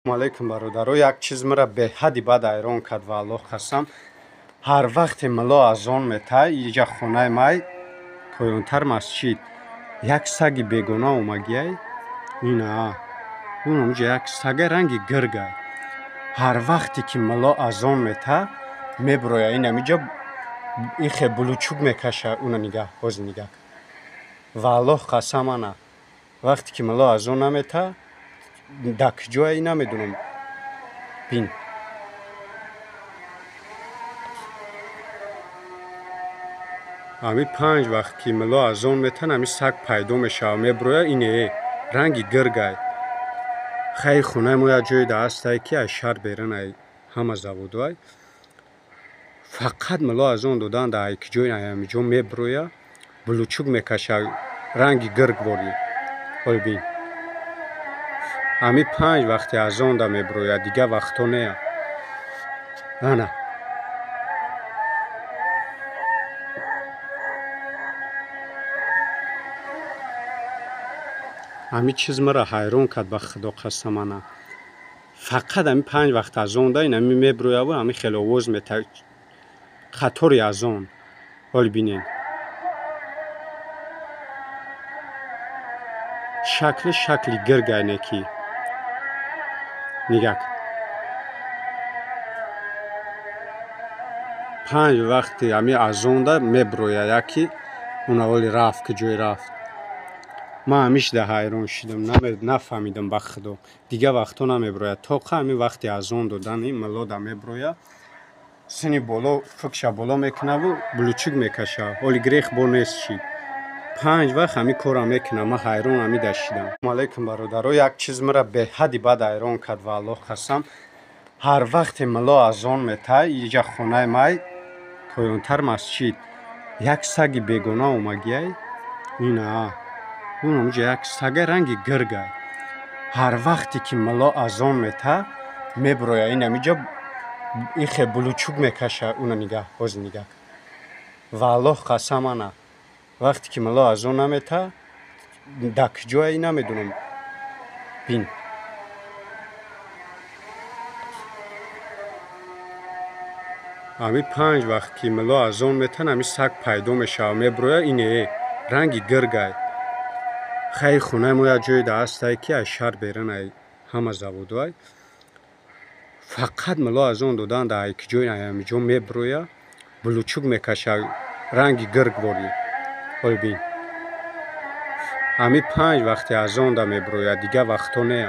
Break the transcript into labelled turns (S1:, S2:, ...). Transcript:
S1: Алейкум, бародаро. Як чиз мара беҳадди бад ҳайрон кард, ва Аллоҳ қасам. Ҳар вақте мулло азон метай, иҷа хонаи май поёнтар масҷид, як саги бегона омагиай. Ина унҷа як сага ранги гиргай. Ҳар вақте ки мулло азон мета, меброя, инамиҷа ихе булучук мекаша. Уна нигаҳ, ҳози нигаҳ, ва Аллоҳ қасам, ана вақте ки мулло азон намета, дар куҷое намедонам. Бин, ҳами панҷ вақт ки мулло азон метан, ҳами саг пайдо мешава, меброя. Ине ранги гиргай. Хай, хонаи мо як ҷое даастае, ки аз шаҳр берунай, ҳама заводуай. Фақат мулло азон додан дар куҷои ҳамиҷо меброя, булучук мекаша, ранги гирг ворӣ. Ҳоли бин, ҳами панҷ вақти азонда меброяд, дигар вақтҳо не. Ана ҳами чиз мара ҳайрон кард, ба Худо қасам. Ана фақат ҳами панҷ вақт азонда инами меброяву ҳами хеле овоз мета, қатори азон. Ҳоли бинед, шакли шакли гиргайне ки нигак. Панҷ вақти ҳами азонда меброя яки унаволи рафт, ки ҷой рафт. Ман ҳамишда ҳайрон шудам, нафаҳмидам, ба Худо. Дигар вақтҳо намеброяд, тоқа ҳамин вақти азон додани муллода меброя, сини боло фукша боло мекунаву булучук мекаша. Ҳоли грех бо нест шид, панҷ вақт ҳамин корро мекунам. Ман ҳайрон ҳамида шидам. Алейкум, бародаро. Як чиз мара беҳадди бад ҳайрон кард, ва Аллоҳ қасам. Ҳар вақте мулло азон метай, иҷа хонаи май поёнтар масҷид, як саги бегона омагиай. Ина унҷа як сага ранги гиргай. Ҳар вақте ки мулло азон мета, меброя, инамиҷа ихе булучук мекаша. Уна нигаҳ, ҳози нигаҳ, ва Аллоҳ қасам, ана вақте ки мулло азон намета, дар куҷое намедонам. Бин, ҳами панҷ вақт ки мулло азон метан, ҳами саг пайдо мешава, меброя. Ине ранги гиргай. Хай, хонаи мо як ҷое даастае, ки аз шаҳр берунай, ҳама заводуай. Фақат мулло азон додан дар куҷои ҳамиҷо меброя, булучук мекаша, ранги гирг ворӣ. Ҳоли бин, ҳами панҷ вақти азонда меброяд, дигар вақтҳо не.